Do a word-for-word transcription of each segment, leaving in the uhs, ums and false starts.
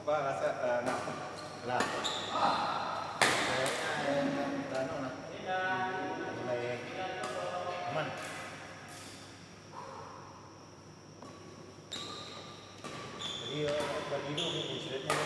Apa rasa, eh, nah. Lah. Kayaknya, eh, dah, anu lah. Mulai aman. Jadi, eh, bagi dulu ni incidentnya.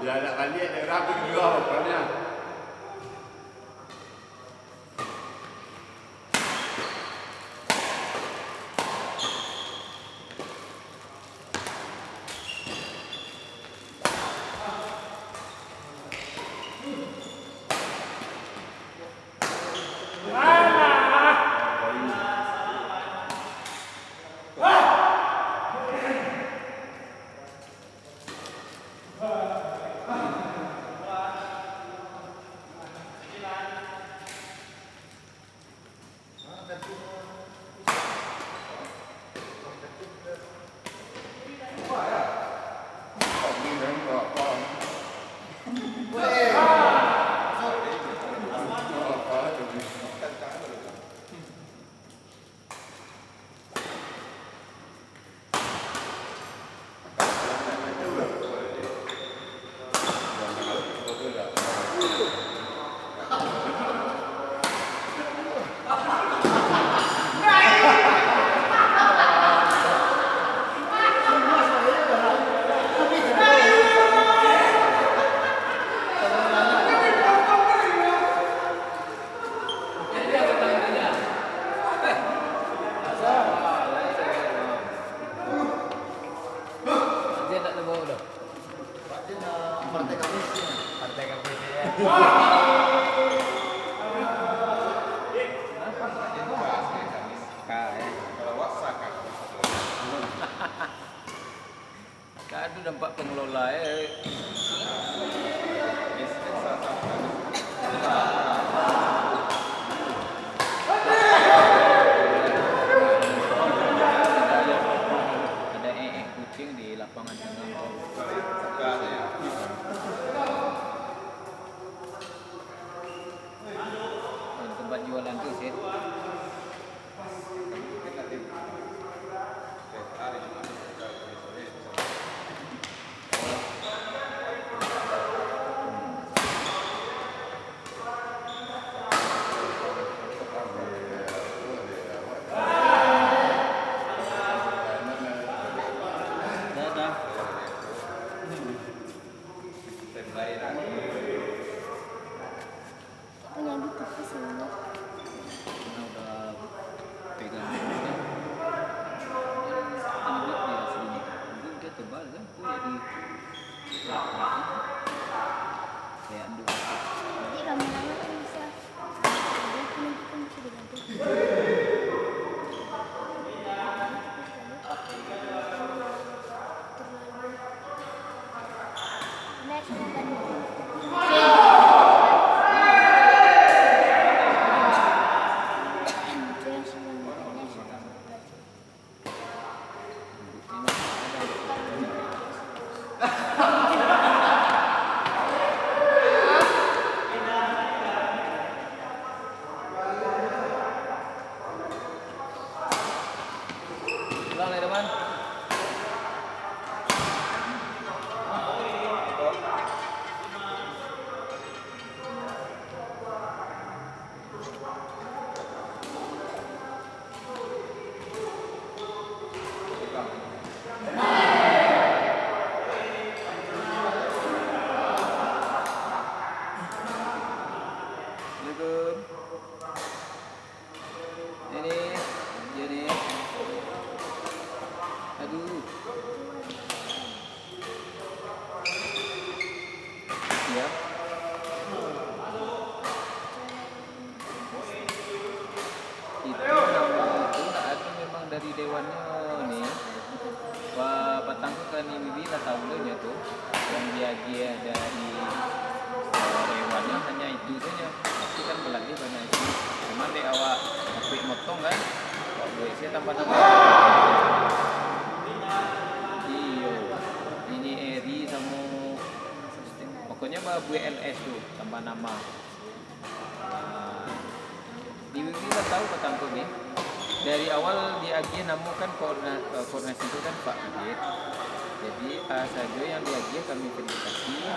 Dia nak baliak, dia rapi dulu, pokoknya. Partai Kamis, ya. Partai Kamis, ya. Ka, eh. Ka ado dampak pengelola, eh. Ada, eh, eh, kucing di lapangan tengah. Tempat jualan tu, Sid. Apa yang ditulis ini? Karena udah pegang terus kan. Kan lembut dia aslinya. Lembut dia tebal kan. Itu jadi kayak embut. Jadi kameranya kan bisa. Dia pun nanti kan bisa diganti. Terlalu Ulang dari depan. Assalamualaikum. Ini, ini. Aduh. Ya. Itu nama itu nak ado memang dari dewannyo ni. Wah, patang tu kan Wiwi lah tahu lah nyo tu. Yang diagiah dari, eh, dewannyo hanya itu saja. Tapi kan belatih banyak itu. Cuman dek awak takuik motong kan. Awak buek se tambah-tambah. Iyo. Ini Eri samo, pokoknyo babuek L S tu, tambah nama. Ah, di Wiwi lah tahu patang tu ni. Dari awal diagiah namo kan koordina-, eh, koordinasi tu kan Pak Bibit. Jadi, ah, sajo yang diagiah kami verifikasi.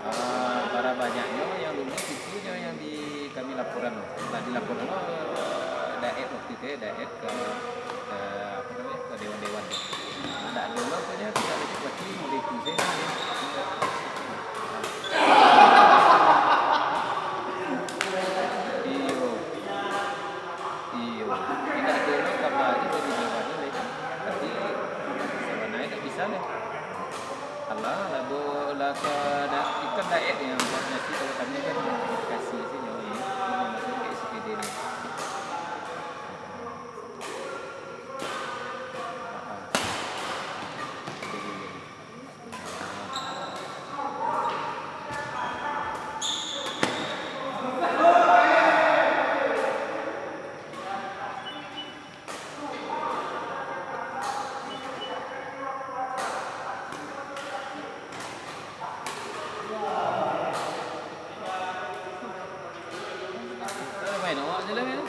Ah, bara banyaknyo yang lulus itu nyo yang di kami laporan. Lah dilaporan, eh, Daet waktu itu, ya, Daet ke, ke, apa namanya, ke dewan-dewan tu. Nah, ndak ado lah, pokoknyo, tidak ada, berarti mulai itu saja. Iyo. Iyo. Tidak ado lah, kabar aja dari dewan ni, berarti sabananyo tak bisa lah. Alah, lah, bo-, lah ka da-, ikan Daet yang buat nasi, kalau kami kan kasih sini, oh, iya. Ini masuk ke S P D ni. Main awak je lah, main.